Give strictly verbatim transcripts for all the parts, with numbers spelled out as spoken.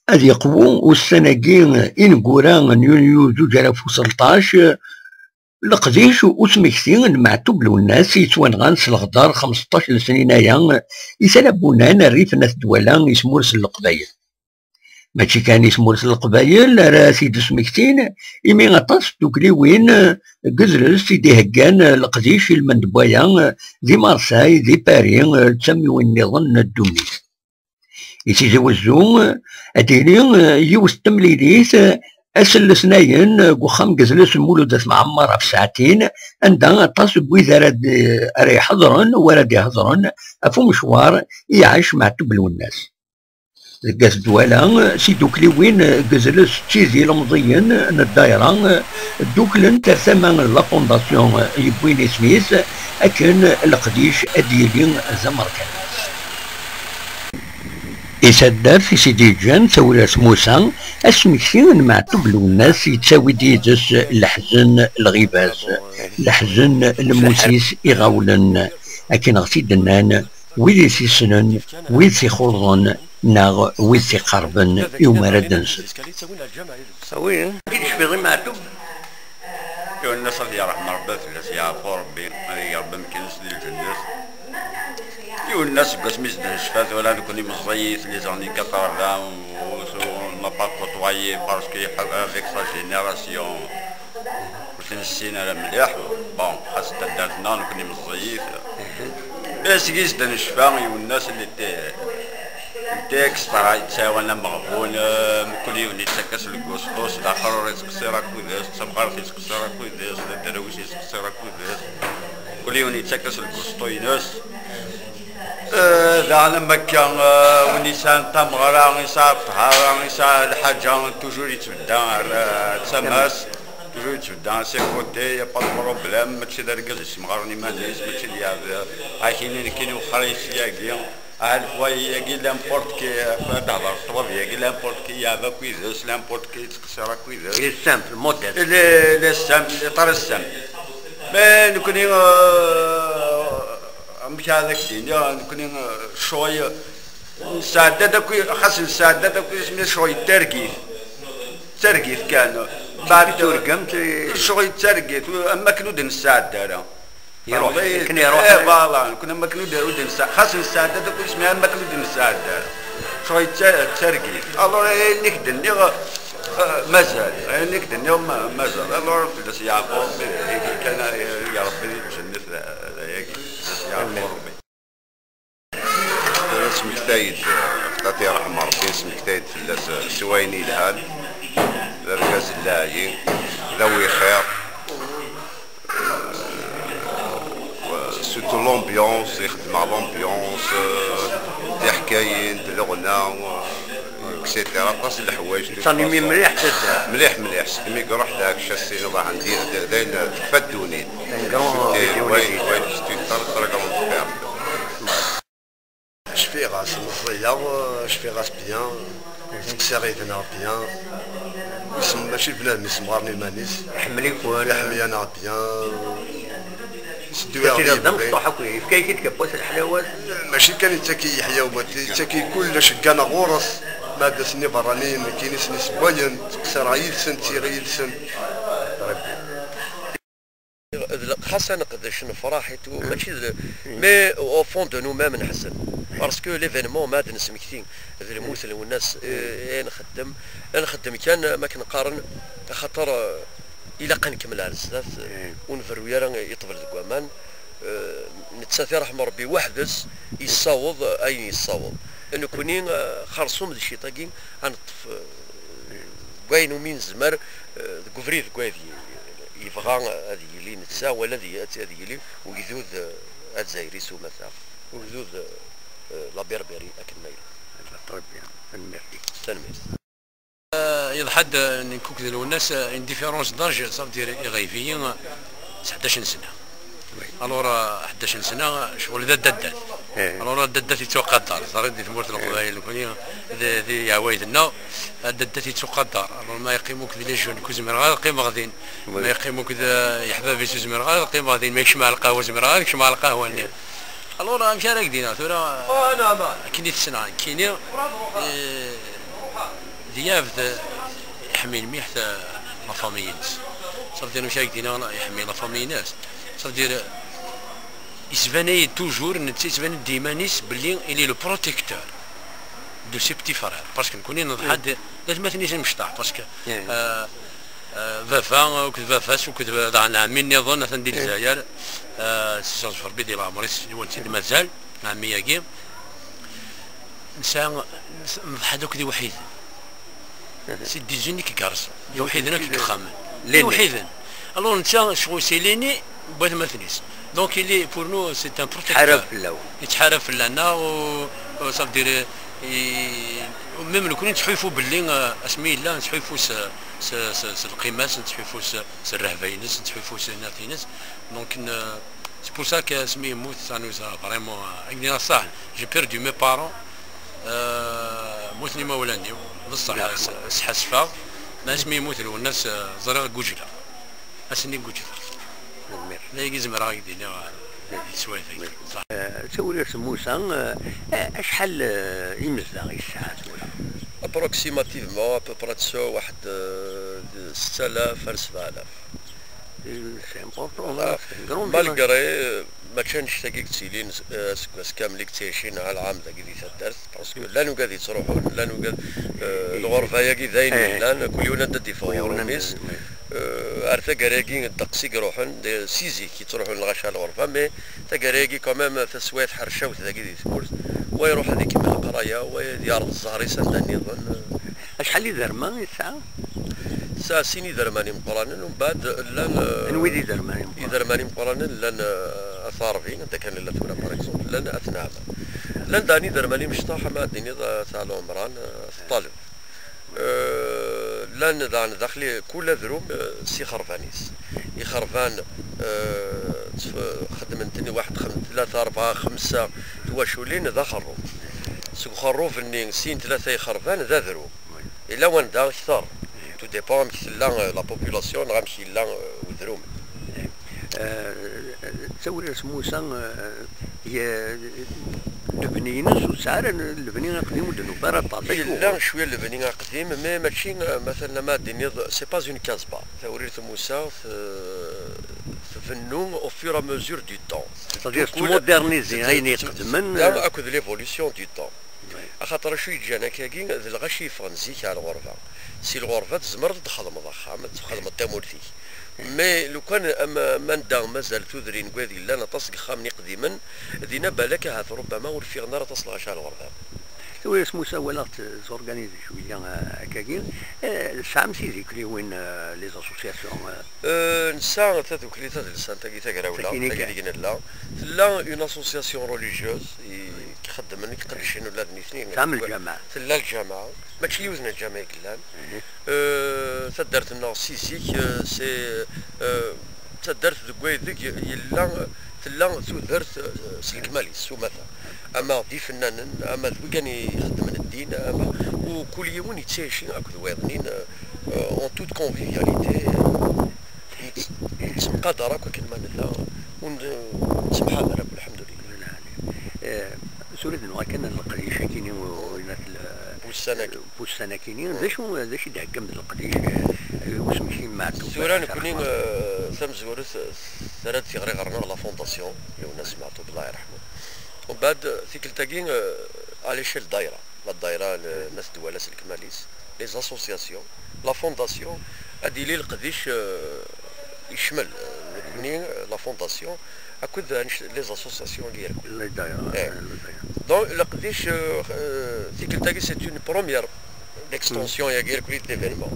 Ad yeqwu ussan-agi ineggura n yunyu zuǧ alaf u tleṭṭac, leqdic usmekti n Meɛtub Lwennas yettwanɣan s leɣder xemseṭṭac n snin aya i Tala Bunan, rrif n At Dwala, i tmurt n Leqbayel. Mačči kan i tmurt n Leqbayel ara t-id-usmektin, imi aṭas n tdukliwin deg udles i d-iheggan leqdic i lmend n waya, di Marseille, di Paris, d tamiwin nniḍen n ddunit. I Tizi Wezzu, ad d-tili yiwet n temlilit ass n letnayen deg uxxam n yedles Mulud At Mɛemmer ɣef ssaɛtin, anda aṭas n wid ara d-, ara iḥeḍren u ara d-ihedren ɣef umecwar i iɛac Meɛtub Lwennas. Deg At Dwala, tidukliwin n yedles d tid ilemẓiyen n ddayra dduklent ar tama n la fondation yewwin isem-is, akken leqdic ad d-yili d amerkan. I taddart i s-id-yeǧǧan Tawrirt Musa, asmekti n Meɛtub Lwennas yettawi-d yid-s leḥzen lɣiba-s, leḥzen lmut-is iɣawlen, akken ɣ-t-id-nnan wid i t-yessnen, wid t-ixuḍen, neɣ wid t-iqerben i umar ad d-nsen. Ah oui, hein. I d-tecfiḍ i Meɛtub? Yiwen-nnes ad yerḥem Rebbi, ad fell-as yeɛfu Rebbi, ad yeg Rebbi amkan-is di lǧennet. Yiwen-nnes seg wasmi s-d-necfa tura nekni meẓẓiyit, les années quatre-vingts, on n'a pas côtoyé parce que avec sa génération, ur t-nessin ara mliḥ. Bon, xas taddart-nneɣ nekni meẓẓiyit. Mais seg-s d anecfa, yiwen-nnes, il était, il était extra, yettɛawan ameɣbun, eh, mkul yiwen yettak-as lgusto, s daxel ur yettqeṣṣir akk yid-s, d tamɣart yettqeṣṣir akk yid-s, d aderwic yettqeṣṣir akk yid-s. Mkul yiwen yettak-as lgusto-ines. Eh, daɣen am akka, eh, win yesɛan tameɣra, yesɛa ṭṭhara, yesɛa lḥaǧa, toujours yettbedda ar, eh, tama-s. Toujours yettbedda à ses côtés, y a pas de problème, mačči d argaz yessemɣaren iman-is, mačči d yeɛbed. Akini nekkini wexxer-is yagi, ah, lefwayé-yagi, n'importe qui, ad tehder ṭṭwab-yagi, n'importe qui yeɛba akk yid-s, n'importe qui yettqeṣṣir akk yid-s. Il est simple, modeste. Il est, il est simple, il est très simple. Mais nekkni, euh, amek ara ak-d-iniɣ, nekkni, euh, ccɣel, nesɛedda-d akk, xas nesɛedda-d akk isem-is ccɣel d targit. D targit kan. Mbeɛd turgamt, eh, ccɣel d targit, am wakken ur d-nesɛedda ara. Iruḥ, akken iruḥ. Eh, voilà, nekkni am wakken ur d-, ur d-nesɛedda, xas nesɛedda-d akk isem-is am wakken ur d-nesɛedda ara. Ccɣel d ta-, d targit. Alors, ayen i k-d-nniɣ, eh, mazal. Ayen i k-d-nniɣ ma-, mazal. Alors, fell-as yeɛfu Rebbi, dagi kan, eh, ya Rebbi di lǧennet, eh, dayagi. Fell-as yeɛfu Rebbi. Tura nesmektay-d, eh, xaṭi yerḥem Rebbi, nesmektay-d fell-as, eh, s wayen yelhan. D argaz n lɛali, d awixir. Eh, surtout l'ambiance, ixeddem-aɣ l'ambiance, eh, tiḥkayin, d leɣna, eh, et cetera. Aṭas n leḥwayeǧ. Yettṣennim mliḥ taddart. Mliḥ, mliḥ. Segmi iruḥ d aɛekcasin, d, d, d ayen tekfa ddunit. Un grand. C'était, vidéo ouais, ouais, c'est une très, très grande perte. Cfiɣ-as meẓẓiyeɣ, cfiɣ-as bien, ttqeṣṣireɣ yid-neɣ bien. Isem-, mačči d bnadem yessemɣaren iman-is. Iḥemmel-iken. Iḥemmel-aneɣ bien. Sedwiɣ. Mačči d amecṭuḥ akk, yefka-ak-id kawwas leḥlawat. Mačči kan yettak-iyi yeḥya u ma yettak-iyi kullec, gganeɣ ɣur-s. Ma d ass-nni berraniyen, nekkini sen-isewwayen, ttqeṣṣireɣ yid-sen, ttiriɣ yid-sen. D l-, xas ad neqdec, nefṛeḥ et tout, mačči d, mais au fond de nous-mêmes, nḥezzen. Parce que l'événement, ma ad nesmekti, d lmut n Lwennas, eh, ay nxeddem, ad nxeddem kan, ma akken qqaren, axaṭer, eh, ilaq ad nkemmel ar zdat, ur nberru ara yeṭṭbel deg waman. Eh, nettat, iṛḥem Ṛebbi, weḥd-s yessaweḍ ayen yessaweḍ. Nekkni, eh, xerṣum d cciṭ-agi, ad neṭṭef, eh, deg wayen umi nezmer, eh, deg ubrid deg wayen y-, yebɣa ad yili netta, wala ad y-, ad, ad yili ugdud, eh, azzayri s umata, ugdud, eh, la Berbérie akken ma yella. Très bien. Tanemmirt-ik. Tanemmirt. Eh, yeḍḥa-d, eh, nekkuk d Lwennas, eh, une différence d'âge, ça veut dire iɣayef-iyi, eh, s ḥdac n sna. Oui. Alors, eh, ḥdac n sna, ccɣel d adaddat. Eh. Alors, adaddat yettwaqadar, teẓriḍ di tmurt n Leqbayel, nekkni, di, di yeɛwayed-nneɣ, adaddat yettwaqadar. Alors, ma yeqqim akk d les jeunes, ku zemreɣ ad qqimeɣ din. Oui. Ma yeqqim akk d, eh, yeḥbab-is, ur zemreɣ ad qqimeɣ din. Ma yekcem ɣer lqahwa, zemreɣ ad kecmeɣ ɣer lqahwa-nni. Alors, amek ara ak-d-iniɣ tura, akken i t-ssneɣ nekkini, eh, Yabd iḥemmel mliḥ la famille-ines. Ça veut dire, mačči akken iḥemmel la famille-ines. Ça veut dire, yettban-iyi-d toujours, netta yettban-d d iman-is belli il est le protecteur de ses petits frères. Parce que nekkni neḍḥa-d d atmaten-is imecṭaḥ. Parce que, euh, euh, baba, akked baba-s, akked daɣen ɛemmi nniḍen, atan di Lezzayer. Euh, s Rebbi di leɛmer-is, yiwen-tt-id mazal, ɛemmi-agi. Nesɛa, neḍḥa-d akk d iwḥiden. C'est des uniques garçons. D iwḥiden akk i yexxamen. D iwḥiden. Alors, netta, ccɣel, c'est l'aîné n watmaten-is. Donc, il est, pour nous, c'est un protecteur. Yettḥarab fell-awen. Yettḥarab fell-aneɣ, u, u, ça veut dire, i, même nekkni nettḥulfu belli, euh, asmi yella, nettḥulfu s, s, s, s lqima-s, nettḥulfu s, s rrehba-ines, nettḥulfu s nnat-ines. Donc, ne, c'est pour ça que asmi yemmut, ça nous a vraiment, euh, akken i d-nniɣ ṣṣeḥ, j'ai perdu mes parents, euh, mmuten imawlan-iw, d ṣṣeḥ, s-, sḥassfeɣ, mais asmi yemmut Lwennas, euh, ẓriɣ guǧleɣ. Ass-nni guǧleɣ. Tanemmirt. D ayagi zemreɣ ad ak-d-iniɣ, euh, di teswiɛt-agi. Ṣṣeḥ. Eh, Tawrirt Musa, eh, eh, acḥal, eh, imezdaɣ i tesɛa tura? Approximativement, à peu près, tsew waḥed, eh, d setta alaf ar sebɛa alaf. Eh, c'est important, voilà. C'est une grande... Malgré, eh, mačči annect-agi i yettilin, eh, aseggas kamel i yettɛicin ɛalɛam dagi di taddart, parce que llan wigad yettruḥun, llan wigad, eh, lɣerba-agi d ayen yellan, kul yiwen anda d-iffeɣ uɣrum-is. Eh, ar taggara-agi ddeqs i iruḥen, d, si zik i ttruḥun lɣaci ar lɣerba, mais taggara-agi quand même taswiɛt ḥercawet dagi di tmurt, wa iruḥ ad ikemmel leqraya, wa ad yeɛreḍ zzher-is anda nniḍen. Acḥal iderma i tesɛa? Tesɛa sin iderman imeqqranen, umbeɛd llan, eh, anwi d iderman imeqqranen? Iderman imeqqranen llan, eh, At Ɛerbi, anda kan nella tura, par exemple, llan At Nɛama. Llan daɣen iderman imecṭaḥ, ama ad d-tiniḍ, eh, At Ɛli Ɛemran, eh, At Ṭṭaleb. Eh, llan daɣen daxel kul adrum, eh, s ixerban-is. Ixerban, eh, ttf-, xeddmen-ten waḥed, xem-, tlata, rebɛa, xemsa twaculin d axerrub. Seg uxerrub-nni, sin, tlata ixerban d adrum. Yella wanda kter. Tout dépend amek tella, eh, la population, neɣ amek yella, eh, udrum. Eh, Tawrirt Musa, eh, ye-, lebni-ines ur tesɛi ara lebni aqdim, ur d-nufi ara aṭas. Yella cwiya lebni aqdim, mais mačči, eh, matalan, ma ad d-tiniḍ, c'est pas une Casbah. Tawrirt Musa, te-, tbennu au fur et à mesure du temps. C'est-à-dire, tettmodernizi ayen iqedmen, eh, akked l'évolution du temps. Axaṭer acu yeǧǧan akkagi, d lɣaci yeffɣen zik ar lɣerba. Si lɣerba tzemreḍ ad d-txedmeḍ axxam, ad txedmeḍ tamurt-ik. Mais lukan am, am anda mazal tudrin n wid yellan aṭas n yexxamen iqdimen, dinna balak ahat rubbama ur ffiɣen ara aṭas n lɣaci ar lɣerba. Tura asmus awalaɣ-tt zorganizi cwiya, eh, akkagi, eh, tesɛam tidikliwin, eh, les associations, eh? Eh, nesɛa tadukli tadelsant-agi tagrawla, tagi deg nella. Tella une association religieuse i ixeddmen, i iqeddcen ula d nitni. Tesɛam lǧameɛ? Tella lǧameɛ. Mačči yiwet n lǧameɛ i yellan. Eh, taddart-nneɣ si zik, eh, c'est, eh, taddart deg waydeg yella, tella tudert, eh, s lekmal-is, s umata. Ama d ifennanen, ama d wigan ixeddmen ddin, ama, u kul yiwen yettɛici akked wayeḍnin, eh, en toute convivialité, eh, nett-, nettemqadar akk akken ma nella, u n-, nettemḥabar akk, lḥemdulillah. Eh, tura d nuɣal kan leqdic-agi-ni, u-, u-, Bussan-agi. Bussan-agi-ni, d acu, d acu i d-theggam d leqdic, eh, usmekti n Meɛtub? Tura nekkni, eh, tamezwarut, eh, terra-d tiɣri ɣer-neɣ la fondation, Lwennas Meɛtub, Allah yerḥmu. Umbeɛd, tikkelt-agi, eh, à l'échelle daïra, la daïra, n At Dwala s lekmal-is, les associations, la fondation, ad d-yili leqdic, eh, yecmel, eh, nekkni, eh, la fondation, akked annect-, les associations n yirkul. Les daïra, eh, les daïra. Donc, leqdic, eh, eh, tikkelt-agi, c'est une première d'extension, mm, yagi irkul d'événement.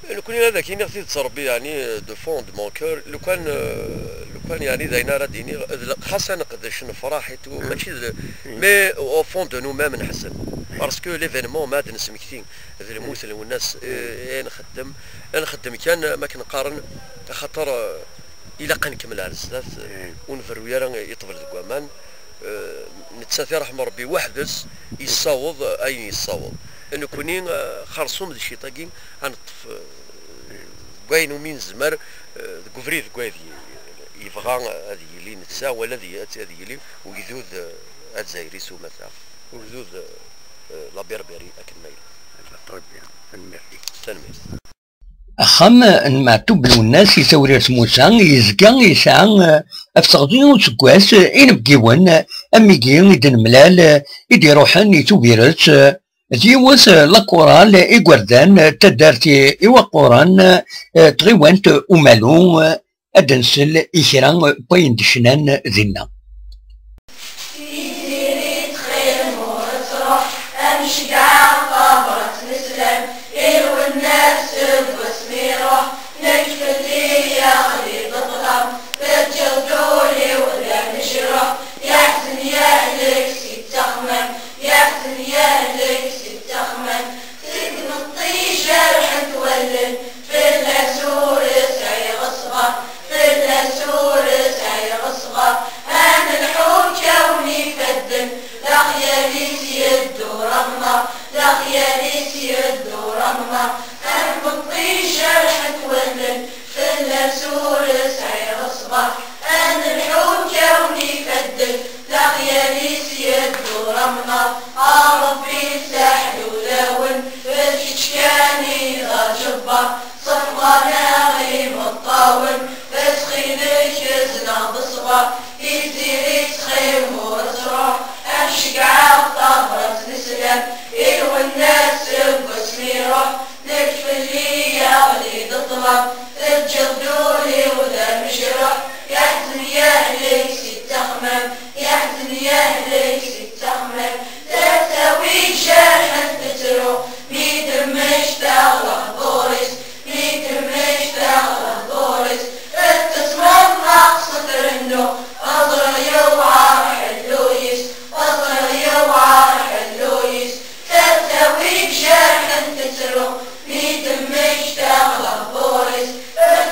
Nekkni ad ak-iniɣ tidet Rebbi, yeɛni, de fond de mon cœur, lukan, eh, lukan, yeɛni, d ayen ara d-iniɣ, d le-, xas ad neqdec, nefraḥ et tout, mm, mačči d le-, mm, mais au fond de nous-mêmes, neḥzen. Mm. Parce que l'événement, ma ad nesmekti, d lmut n Lwennas, eh, eh, nxeddem, nxeddem kan, ma akken qqaren, axaṭer, eh, ilaq ad nkemmel ar zdat, eh, ur nberru ara i ṭṭbel deg waman. Eh, nettat, iṛḥem Ṛebbi, weḥd-s yessaweḍ, eh, ayen yessaweḍ. Nekkni, eh, xerṣum d cciṭ-agi, ad neṭṭef, eh, deg wayen umi nezmer, eh, deg ubrid deg wayed y-, yebɣa ad yili netta, wala ad y-, ad yili ugdud, eh, azzayri s umata, ugdud, eh, la Berbérie akken ma yella. Axxam n Meɛtub Lwennas i Tawrirt Musa yezga yesɛa, eh, ɣef teɣzi n useggas, eh, inebgiwen, eh, am wigi i d-nemlal, eh, i d-iruḥen i Tubiret, eh, d yiwet, eh, lakural igerdan, eh, taddart i Iwaquren, eh, tɣiwant Umalu, eh, ad d-nsel i kra n wayen d-cnan dinna. Tiziri txil ur truḥ, am cegɛeɣ tabrat n sslam, i Lwennas seg wasmi iruḥ, nekk fell-i aql-i d ṭṭlam, teǧǧiḍ-d ul-iw d amejruḥ, yeḥzen yehlek si ttaxmam, yeḥzen yehlek si ttaxmam, seg tmeṭṭi jerḥent wallen, fell-as ur sɛiɣ ṣṣber, fell-as ur sɛiɣ ṣṣber, am lḥukawen ifadden, d axyal-is yeddu remḍa, d axyal-is yeddu remḍa, am tmeṭṭi jerḥent wallen, fell-as ur sɛiɣ ṣṣber, am lḥukawen ifadden, d axyal-is yeddu remḍa, a Ṛebbi saḥel ulawen, d kečč kan i d aǧebbar, ṣefḍan-aɣ imeṭṭawen, ttxil-k ezneɣ-d ṣṣber, Tiziri ttxil ur truḥ, am cegɛeɣ tabrat n sslam, i Lwennas seg wasmi iruḥ, nekk fell-i yeɣli-d ṭṭlam, teǧǧiḍ-d ul-iw d amejruḥ, yeḥzen yehlek si ttaxmam, yeḥzen yehlek si ttaxmam, tattawi jerḥent tettru, mi d-temmekta lehdur-is, mi d-temmekta lehdur-is, tesmeḍ neɣ s trennu, aẓri yewɛer ḥellu-is, aẓri yewɛer ḥellu-is, tattawi jerḥent tettru, mi d-temmekta lehdur-is,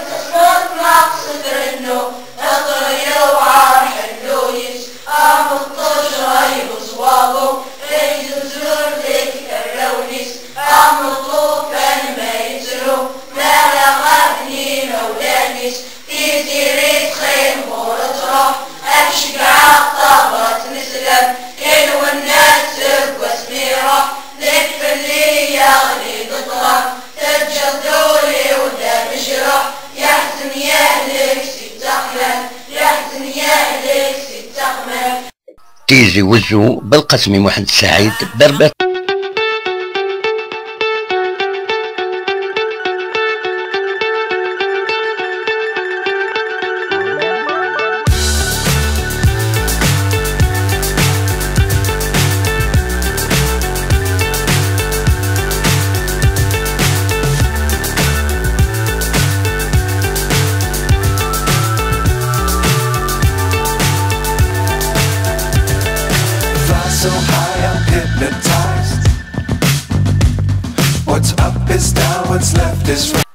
tesmeḍ neɣ s trennu, aẓri yewɛer ḥellu-is, am ṭṭejra n uẓwaḍu, ay tezzullek arraw-is, am llufan ma yettru, mi ara ɣaben imawlan-is, Tiziri ttxil ur truḥ, ad ceggɛeɣ tabrat n sslam, i Lwennas seg wasmi iruḥ, nekk fell-i yeɣli-d ṭṭlam, teǧǧiḍ-d ul-iw d amejruḥ, yeḥzen yehlek si ttaxmam, yeḥzen yehlek si ttaxmam. Tizi Wezzu, Belqasem Muḥend Saɛid, Berber. Fly so high, I'm hypnotized. What's up is down, what's left is right.